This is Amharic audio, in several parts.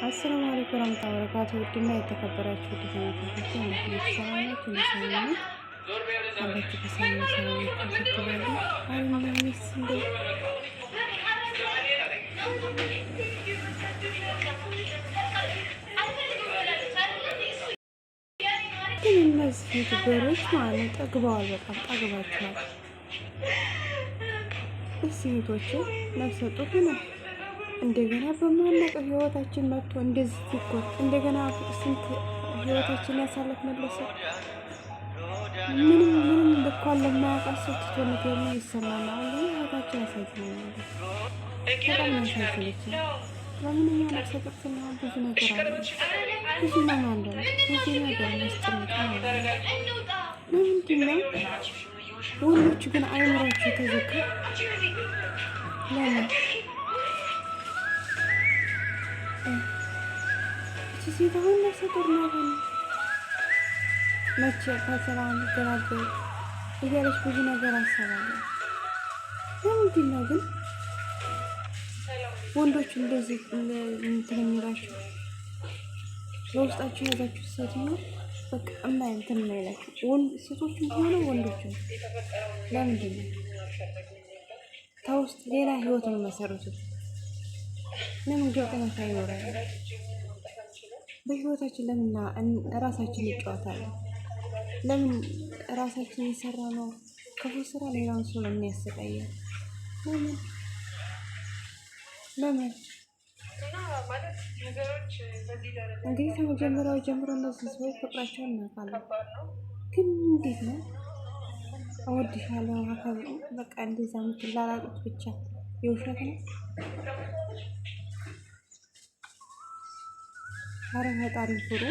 السلام عليكم ورحمة الله وبركاته። ውድና የተከበራችሁ ውድ ተመልካቾቼ እንዴት ናችሁ? ሰላም ናችሁ? እኔ ሰላም ነኝ። አላችሁ በሰላም ሰላም ስትባሉ ባልና ሚስት እንደው ግን እነዚህ ዩቱበሮች ማለት ነው ጠግበዋል፣ በጣም ጠግባቸዋል። እስኪ እህቶቼ ነፍሰ ጡር ነው እንደገና በማናውቀው ህይወታችን መጥቶ እንደዚህ ሲኮን እንደገና ስንት ህይወታችን ያሳለፍ መለሰ ምንም ምንም ልኳን ለማያውቃት ሰው ትቶነት ደግሞ ይሰማል። አሁን ደግሞ ህይወታችን ያሳዝነኛል፣ በጣም ያሳዝነች። ለምን እኛ ነፍሰ ጡር ስንሆን ብዙ ነገር አለ፣ ብዙ ህመም አለ፣ ብዙ ነገር የሚያስጨንቅ አለ። ለምንድን ነው ወንዶቹ ግን አይምሯቸው ተዘጋ? ለምን እቺ ሴት አሁን ነፍሰ ጡር ናት። መቼ ከስራ እንገላገል እያለች ብዙ ነገር አሰባለሁ። ለምንድን ነው ግን ወንዶች እንደዚህ እንትን የሚላችሁ? በውስጣችሁ የያዛችሁ ሴትዮ በቃ እማ እንትን የማይላችሁ ሴቶችም ሆነ ወንዶችም ለምንድን ነው ተውስጥ ሌላ ህይወት ነው መሰረቱት? ለምን ግልጽነት አይኖረንም? በህይወታችን ለምን ራሳችን እንጫወታለን? ለምን ራሳችን የሰራ ነው ክፉ ስራ ሌላውን ሰው ለምን ያሰቃያል? ለምን ለምን? እንግዲህ ከመጀመሪያው ጀምሮ እነዚህ ሰዎች ፍቅራቸውን እናውቃለን። ግን እንዴት ነው እወድሻለሁ በቃ እንደዛ የምትላላጡት ብቻ የውሸት ነው? አረ ፈጣሪ ፍሩ።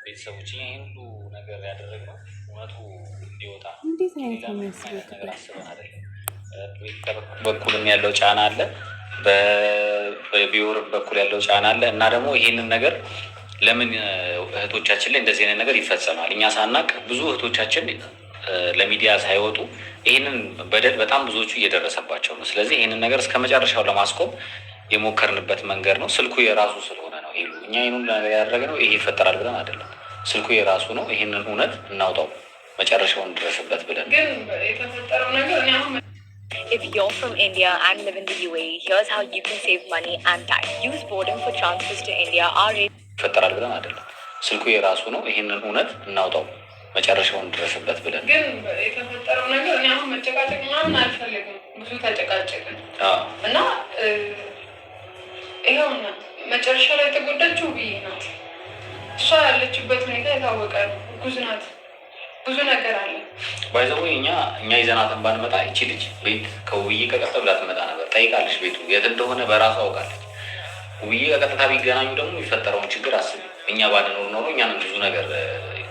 ቤተሰቦች ይህን ሁሉ ነገር ያደረግነው እውነቱ እንዲወጣ እንዴት አይነት ነው የሚያስቡት? ነገር አስበን አይደለም። በኩልም ያለው ጫና አለ፣ በ viewer በኩል ያለው ጫና አለ እና ደግሞ ይህንን ነገር ለምን እህቶቻችን ላይ እንደዚህ አይነት ነገር ይፈጸማል? እኛ ሳናቅ ብዙ እህቶቻችን ለሚዲያ ሳይወጡ ይህንን በደል በጣም ብዙዎቹ እየደረሰባቸው ነው። ስለዚህ ይህንን ነገር እስከ መጨረሻው ለማስቆም የሞከርንበት መንገድ ነው። ስልኩ የራሱ ስለሆነ ነው። ሄሉ እኛ ይህንን ነገር ያደረግነው ይሄ ይፈጠራል ብለን አይደለም። ስልኩ የራሱ ነው። ይህንን እውነት እናውጣው፣ መጨረሻውን ድረስበት ብለን ግን የተፈጠረው ነገር እኔ አሁን If you're from India and live in the UAE, here's how you can save money and time. Use Botim for transfers to India. Our rate ይፈጠራል ብለን አይደለም። ስልኩ የራሱ ነው። ይህንን እውነት እናውጣው፣ መጨረሻውን ድረስበት ብለን ግን የተፈጠረው ነገር እኔ አሁን መጨቃጨቅ ምናምን አልፈልግም። ብዙ ተጨቃጨቅን እና ይኸውና መጨረሻ ላይ የተጎዳችው ብዬ ናት። እሷ ያለችበት ሁኔታ የታወቀ ነው። ጉዝ ናት። ብዙ ነገር አለ። By the way እኛ ይዘናትን ባንመጣ ይቺ ልጅ ቤት ከውብዬ ከቀጥ ብላ ትመጣ ነበር። ጠይቃለች፣ ቤቱ የት እንደሆነ በራሱ አውቃለች። ውብዬ ከቀጥታ ቢገናኙ ደግሞ የሚፈጠረውን ችግር አስቢ። እኛ ባንኖር ኖሮ እኛንም ብዙ ነገር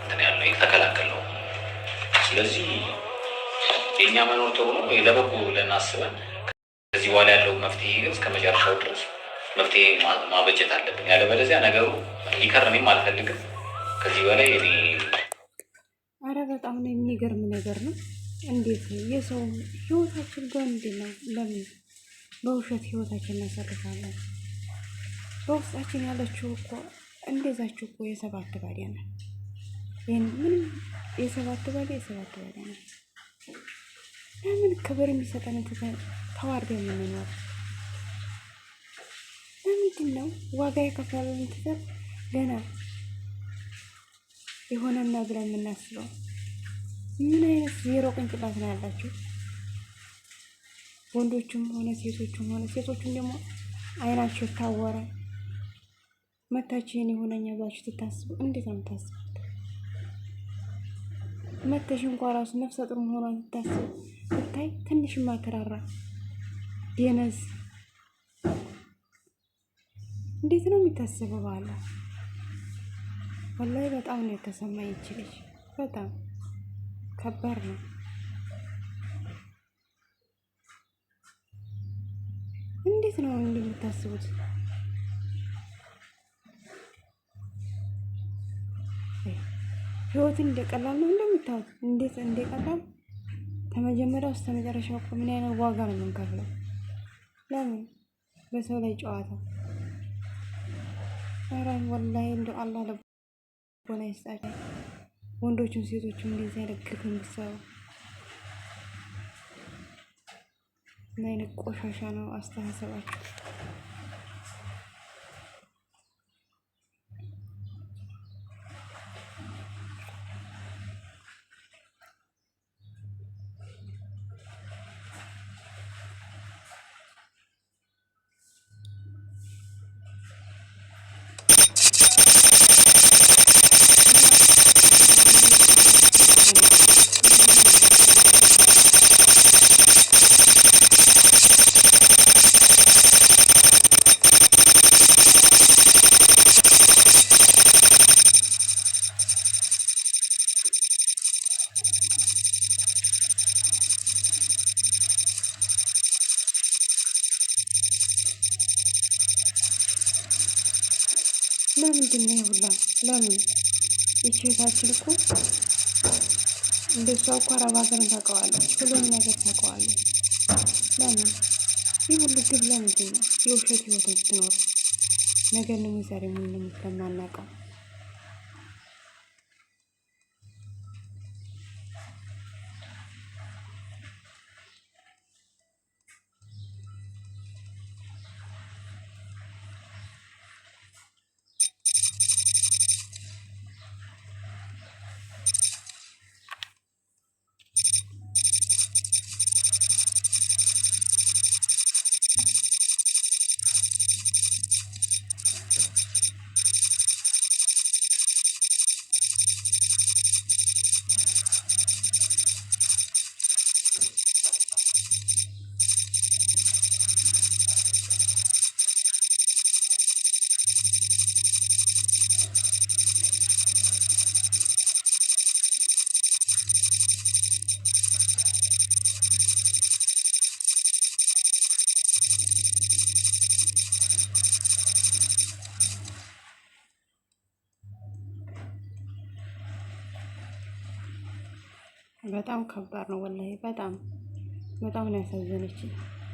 እንትን ያልነው የተከላከል ነው። ስለዚህ የእኛ መኖር ጥሩ ነው ለበጎ ብለን አስበን ከዚህ በኋላ ያለው መፍትሄ ግን እስከ መጨረሻው ድረስ መፍትሄ ማበጀት አለብን። ያለበለዚያ ነገሩ ሊከር እኔም አልፈልግም ከዚህ በላይ እኔ አረ በጣም ነው የሚገርም ነገር ነው። እንዴት የሰው ህይወታችን በምንድን ነው? ለምን በውሸት ህይወታችን እናሳልፋለን? በውስጣችን ያለችው እኮ እንደዛችሁ እኮ የሰባት ባዲያ ናት። ይህን ምንም የሰባት ባዲያ የሰባት ባዲያ ናት። ለምን ክብር የሚሰጠን ተዋርደን የምንኖር ለምንድን ነው? ዋጋ የከፈለልን ትተን ገና የሆነና ብለን የምናስበው ምን አይነት ዜሮ ቅንጭላት ነው ያላችሁ? ወንዶቹም ሆነ ሴቶቹም ሆነ ሴቶቹም ደግሞ አይናቸው የታወረ መታችሁ የኔ ሆነኛ ብላችሁ ትታስቡ እንዴት ነው የምታስቡት? መተሽ እንኳ ራሱ ነፍሰ ጡር መሆኗን ስታስብ ስታይ ትንሽ ማተራራ ደነዝ እንዴት ነው የሚታሰበው? በኋላ ወላሂ በጣም ነው የተሰማኝ። ይች ልጅ በጣም ከባድ ነው። እንዴት ነው እንደምታስቡት? ህይወትን እንደቀላል ነው እንደምታዩት፣ እንዴት እንደቀላል ከመጀመሪያው እስከ መጨረሻው እኮ ምን አይነት ዋጋ ነው የምንከፍለው? ለምን በሰው ላይ ጨዋታ? ኧረ ወላሂ እንደው አላህ ልቦና ይስጣቸው። ወንዶቹም ሴቶቹም እንደዚህ አይነት ግፍ የምትሰሩ ምን አይነት ቆሻሻ ነው አስተሳሰባችሁ? ለምንድን ነው ሁላ? ለምን ይቺ እህታችን እኮ እንደሷ እኮ አረብ ሀገርን ታውቀዋለች፣ ሁሉም ነገር ታውቀዋለች። ለምን ይህ ሁሉ ግብ ለምንድን ነው? የውሸት ህይወት እንድትኖሩ ነገ እንሙት ዛሬ እንሙት ለማናውቀው በጣም ከባድ ነው ወላሂ። በጣም በጣም ነው ያሳዘነች።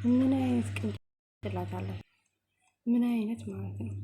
ምን አይነት ቅንጭላት አላት? ምን አይነት ማለት ነው?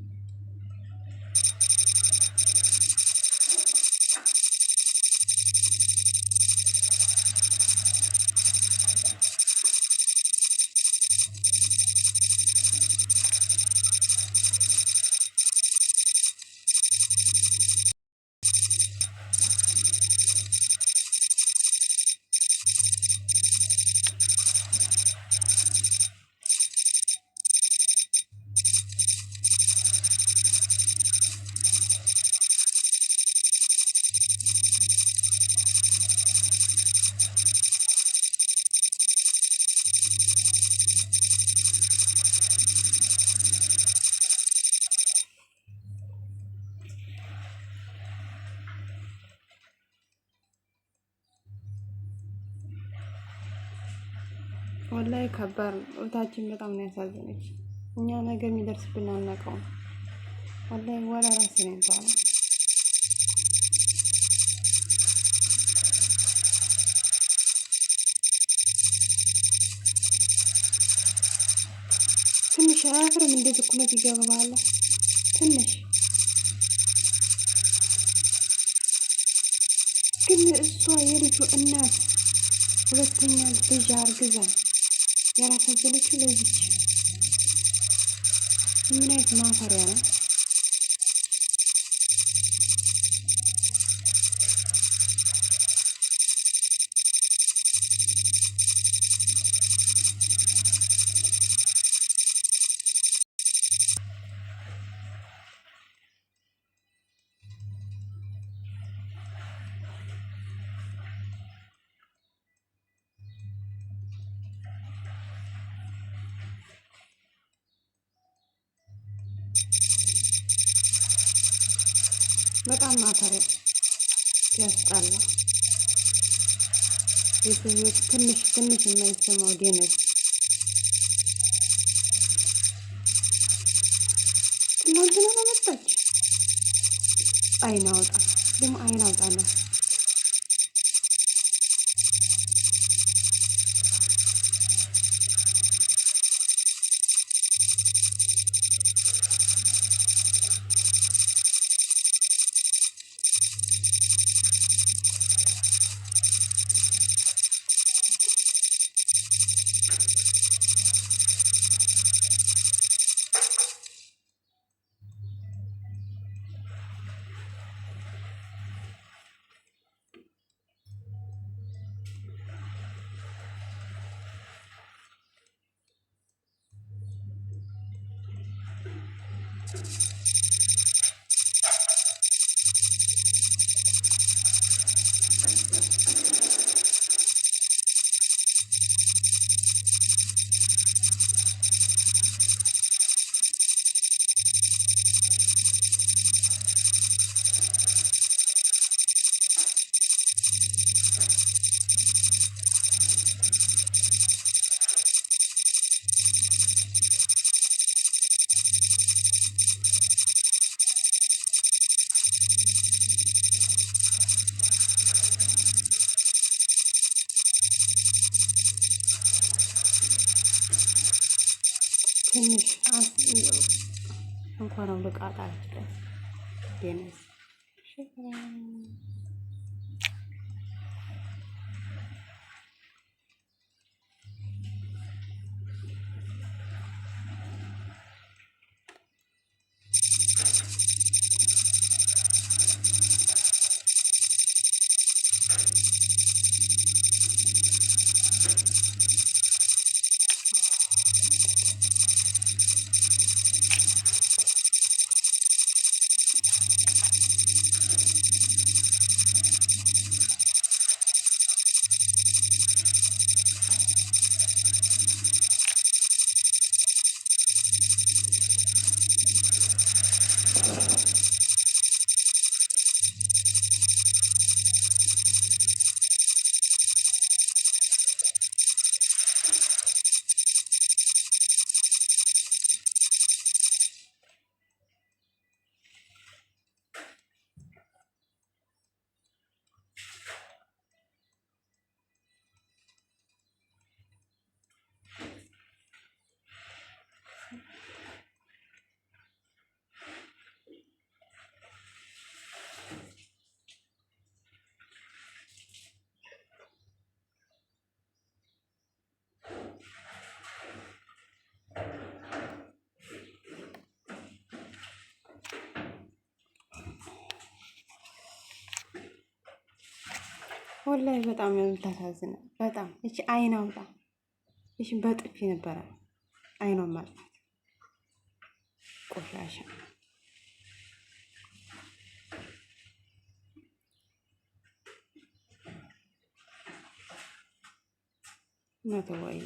ወላሂ ከባድ ነው። እህታችን በጣም ነው ያሳዘነች። እኛ ነገ የሚደርስብን አናውቀውም። ወላሂ ወላ ራሴ ነው ይባላል። ትንሽ አያፍርም? እንደዚህ ኩነት ይገባል ትንሽ ግን እሷ የልጁ እናት ሁለተኛ ልጅ አርግዛ ያላሳዘነችው ለዚች ምን አይነት ማፈሪያ ነው? በጣም ማፈሪያ ያስጣላ። የሰው ህይወት ትንሽ ትንሽ የማይሰማው ደነዝ ትናንትና ነው መጣች። አይን አውጣ ደግሞ አይን አውጣ ነው። ትንሽ እንኳን አውልቃ ጣለችለት። ዴኒስ ወላሂ በጣም የምታሳዝነው በጣም እቺ አይን አውጣ እቺ በጥፊ ነበረ አይኗን ማጥፋት ቆሻሻ። ወይ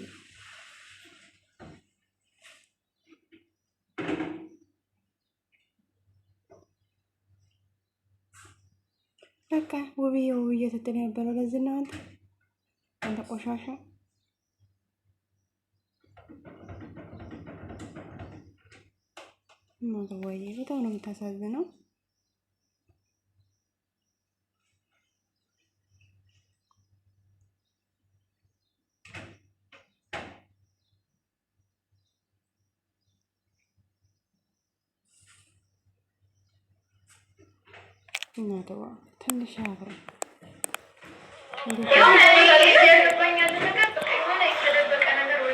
በቃ ውብዬ ውብዬ ስትል የነበረው ለዚህ ነው። አንተ ቆሻሻ ወይ በጣም ነው የምታሳዝነው። እናትዋ ትንሽ አብረ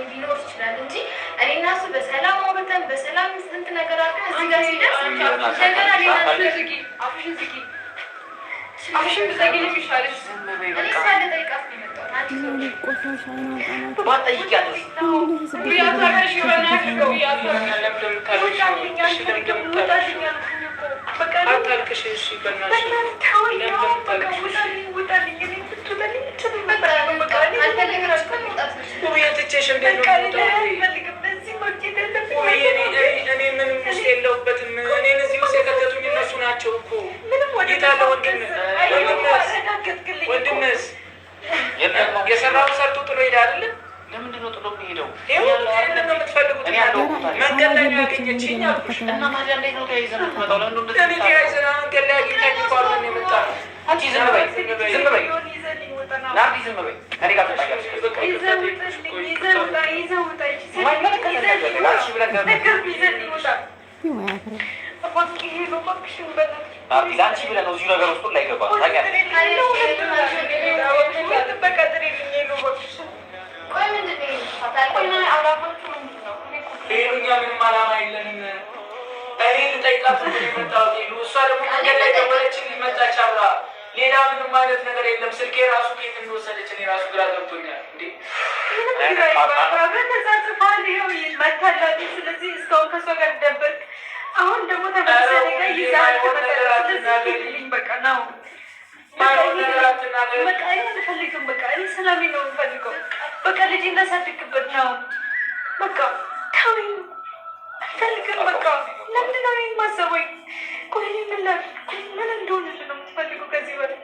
ሊኖር ይችላል እንጂ እኔ እና እሱ በሰላም አውርተን በሰላም ስንት ነገር አድርገን እዚህ ጋር ሲደርስ እንደገና ሌላ ቆሻሻ እኔ ምንም ውስጥ የለሁበትም። እኔን እዚህ ውስጥ የከተቱኝ እነሱ ናቸው እኮ። ወንድምህስ የሰራውን ሰርቶ ጥሎ ሄደ አይደለ? ለምንድን ነው ጥሎ የሚሄደው? ይሄንን ነው የምትፈልጉት? መንገድ ላይ ነው ያገኘችኝ አልኩሽ። እና ታዲያ እንዴት ነው ተያይዘን የምትመጣው? ለምንድን ነው እንደዚህ እኔ ተያይዘን መንገድ ላይ አግኝታኝ እኮ አብረን የመጣነው። አንቺ ዝም በይ፣ ዝም በይ ናርዲ፣ ዝም በይ። ከእኔ ጋር ትጣያለሽ። የማይመለከተን ነገር ለአንቺ ብለን ናርዲ፣ ለአንቺ ብለን ነው እዚሁ ነገር ውስጥ ሁላ የገባነው ታውቂያለሽ። ሄሉ፣ እኛ ምንም ዓላማ የለንም። እኔ ልጠይቃት ነው የመጣሁት ሄሉ። እሷ ደግሞ መንገድ ላይ ደወለችልኝ፣ መጣች አብራ። ሌላ ምንም አይነት ነገር የለም። ስልኬ ራሱ ከየት እንደወሰደች እኔ ራሱ ግራ ገብቶኛል። እንዴ ስለዚህ እስካሁን ከእሷ ጋር ደበርክ። አሁን ደግሞ ተመልሰህ እኔ ጋር ይዘሀት ትመጣለህ። ስለዚህ ሂድልኝ በቃ ነው። በቃ እኔ አልፈልግም። በቃ እኔ ሰላሜን ነው የምፈልገው። በቃ ልጄን እንዳሳድግበት ነው። በቃ ተወኝ፣ አልፈልግም። በቃ ለምንድን ነው እኔን የማሰበኝ? ቆይ እኔ ምን ላድርግ? ቆይ ምን እንደሆንልህ ነው የምትፈልገው ከዚህ በላይ?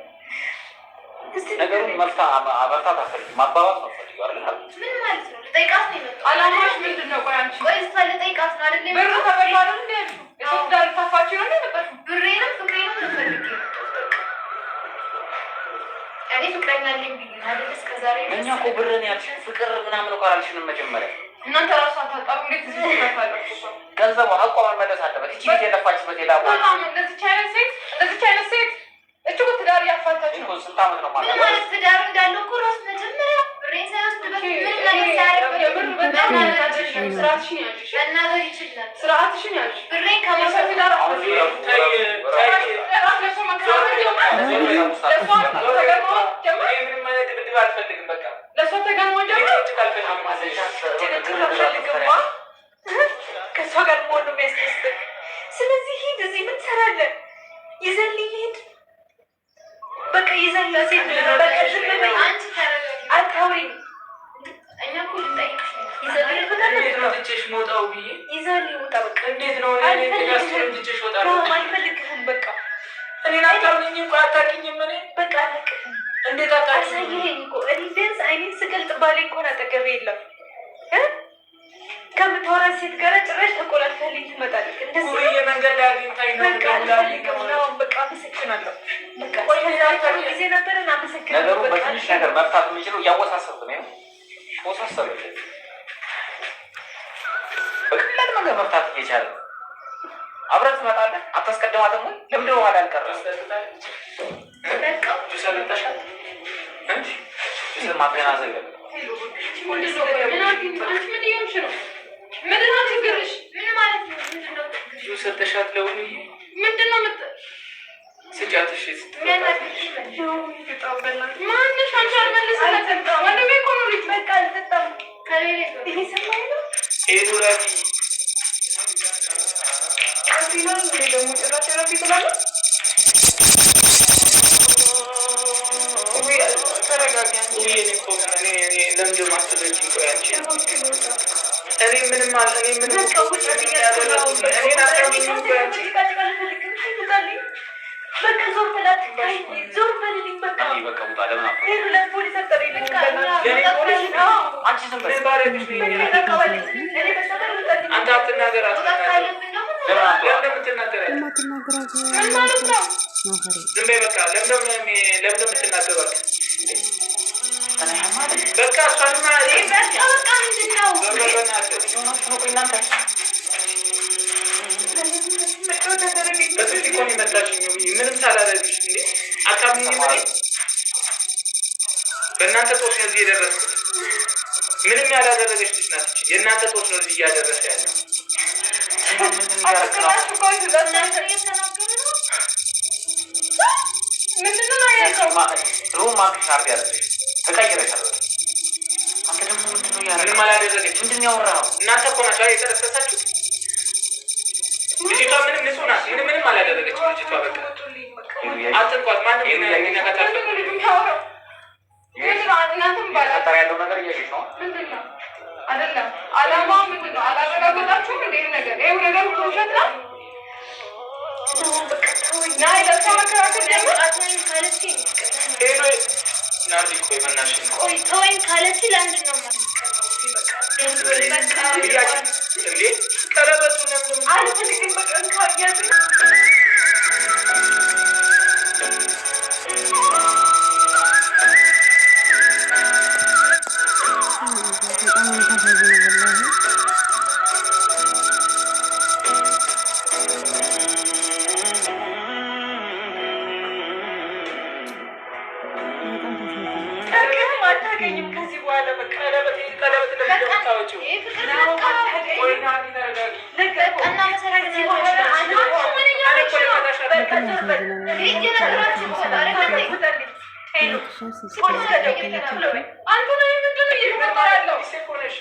እስቲ ነገሩን ንገረኝ። መፍታት አትፈልጊም፣ ማባባስ ነው የምትፈልጊው አይደል? ምን ማለት ነው? ልጠይቃት ነው የመጣሁት። አላማሽ ምንድን ነው? ቆይ አንቺ ቆይ እሷ ልጠይቃት ነው አይደል? ብሩ ተበላ አይደል እንደ ያልሽው? የሰው ትዳር ልታፋቺ ነው እንደ የመጣሽው? ብሬንም ፍቅሬንም ነው ፈልጌ የመጣሁት። በቃ እኔ ፍቅረኛ አለኝ ብዬ ነው አይደል? እስከ ዛሬ እኛ እኮ ብርን ያልሽን ፍቅር ምናምን እኮ አላልሽንም መጀመሪያ። እናንተ ራሱ አታጣሩ። እንዴት እዚህ ትመጣላችሁ? ገንዘቡ ሀቋ መመለስ አለበት። ይቺ ልጅ የለፋችበት የላቧ በጣም እንደዚች አይነት ሴት፣ እንደዚች አይነት ሴት እች እኮ ትዳር እያፋታች ነው። እኮ ስንት ዓመት ነው ምን ማለት ማለት ትዳር እንዳለው እኮ ራሱ መጀመሪያ ብሬን ሳይወስድ በፊት ምንም ነገር ሳያደርግ የምር በጣም ያናደድሽ ነው። ስርዓትሽን ያዥ፣ መናገር ይችል ነበር። ስርዓትሽን ያዥ። ብሬን የሰው ከመውሰድ ትዳር ራስ ለእሷ መከራከር ጀመር፣ ለእሷ ተገርሞ ጀመር፣ እኔ ምንም አይነት ድብድብ አልፈልግም። በቃ ለእሷ ተገርሞ ጀመር። ጭቅጭቅ አልፈልግም። ጭቅጭቅ አልፈልግማ። ከእሷ ጋር መሆን ነው የሚያስደስትህ። ስለዚህ ሂድ። እዚህ ምን ትሰራለህ? ይዘህልኝ ሂድ። በቃ ይዘህልኝ ሂድ። በቃ ዝም በይ፣ አንቺ ተረጋጊ። አታውሪኝ። እኛ እኮ ልንጠይቅሽ ነው። ይዘህልኝ ትወጣለህ። እንዴት ነው ትቼሽ የምወጣው ብዬ? ይዘህልኝ ውጣ። በቃ እንዴት ነው እኔ አልፈልግህም። ትቼሽ እወጣለሁ? ሮም አልፈልግህም። በቃ እኔን አታምኚኝም እኮ አታውቂኝም። እኔ በቃ አላውቅህም። እንዴት አታውቂኝም? አሳየኸኝ እኮ እኔ ቢያንስ አይኔን ስገልጥ ባሌ እንኳን አጠገቤ የለም እ ከምታወራ ሴት ጋር ጭራሽ ተቆላልፈህልኝ ትመጣለህ። እንደዚህ ውብዬ መንገድ ላይ አግኝታኝ ነው በቃ አልፈልግም ነው። በቃ አመሰግናለሁ። በቃ እስከዛሬ ጥሩ ጊዜ ነበረን። አመሰግናለሁ። ነገሩን በቃ በትንሽ ነገር መፍታት የምንችለው እያወሳሰብ ነው። ወሳሰብ በቀላል መንገድ መፍታት እየቻለ አብረን ትመጣለህ። አታስቀድማትም ወይ? ለምንድን ነው ኋላ ያልቀረ? በቃ ጁስ አልጠጣሻል? ጁስ ማገናዘብ ያለ ምንድን ነው? ቆይ ምን አልሽኝ? አንቺ ምን እየሆንሽ ነው? ምንድን ነው ችግርሽ? ምን ማለት ነው? ምንድን ነው ችግርሽ? ጁስ ሰጠሻት ለውብዬ? ምንድን ነው የምት ስጫት። እሺ የሚያናድድሽ ምንድን ነው? ማንሽ? አንቺ አልመልስለትም። ወንድሜ እኮ ነው ልጁ። በቃ አልጠጣም። ከሌላ እየሰማኸኝ ነው? ሄዱ ረፊ ረፊ ነው እንዴ ደግሞ ጭራሽ ረፊ ትላለህ? ውይ ተረጋጊ አንቺ። ውብዬ እኔ እኮ እኔ እኔ ለምንድን ነው የማትረጂኝ? ቆይ አንቺ እኔ ምንም አል እኔ ምንም በቃ ውጭ ያደረኩት እኔን አታምኚኝም እኮ አንቺ በቃ ዞር በል አትታይኝ። ዞር በልልኝ በቃ እኔ በቃ ውጣ። ለምን አፈ ሄዱ ለፖሊስ አጠሪልኝ። ለእኔ ፖሊስ? አንቺ ዝም በይ። ምን ባደረግሽ ነው? በቃ በቃ እኔ በሰበር ውጣልኝ። አንተ አትናገር፣ መውጣት አትናገር። ካለብን ደግሞ ለምን አትወጣም? ለምን የምትናገራት? የማትናገራት ምን ማለት ነው? ማፈሪ ዝም በይ በቃ። ለምን ለምን የምትናገሯት? በቃ እሷንማ በቃ በቃ ምንድን ነው? ዞር በል በእናትህ። ሆናችሁ ነው? ቆይ እናንተ በጥፊ እኮ ነው የመታሽኝ ውብዬ፣ ምንም ሳላደርግሽ። እንዴ አታምኚኝም? እኔ በእናንተ ጦስ ነው እዚህ የደረስኩት። ምንም ያላደረገች ልጅ ናት ይቺ። የእናንተ ጦስ ነው እዚህ እያደረሰ ያለው። አትቅናችሁ ቆይ ለእናንተ እየተናገረ ነው። ምንድን ነው ያልከው? ድሮ ማክሽ አርግ ያደረግሽ ተቀይረሻል። በቃ አንተ ደግሞ ምንድን ነው ምንም ያደረገው? አላደረገች። ምንድን ነው ያወራኸው? እናንተ እኮ ናችሁ አይደል የቀሰቀሳችሁት? ልጅቷ ምንም ንጹህ ናት። ምንም ምንም አላደረገችም ልጅቷ። በቃ አትንኳት። ማንም ሊነካት ምንድን ነው አልፈቀደም። ልጁ የሚያወራው? ምንድን ነው? እናንተም ባላችሁ እየተፈጠረ ያለው ነገር እያየሽ ነው። ምንድን ነው? አይደለም አላማው ምንድን ነው? አላረጋገጣችሁም እንዴ? ይሄን ነገር ይሄው ነገር ሁሉ ውሸት ነው። ና ለእሷ መከራከር ጀመር። ተወኝ ካለችኝ ሄሎ ናርዲ፣ ቆይ በእናትሽ ቆይ ተወኝ ካለች ለምንድን ነው የማትቀበለው? ብያችን እንዴ ቀለበቱ ለምን አልፈልግም በቃ እንካ እያልኩኝ በጣም ነው የምታሳዝነው ወላሂ። በጣም ታሳዝናለች። ጨርቅህም አታገኝም ከዚህ በኋላ በቃ ቀለበት ቀለበት ለምን እንደምታወጪው? ይሄ ፍቅር በቃ ቆይ ናርዲ ተረጋጊ። በቃ እናመሰግናለን። አንቺ ምን እያደረግሽ ነው? በቃ ዞር በል። ይሄ እየነገራችሁ እኮ ነው አይደል እንዴ? ሄሎ like፣ share፣ subscribe አንተ ነው ምንድን ነው እየተፈጠረ ያለው? ሚስቴ እኮ ነሽ።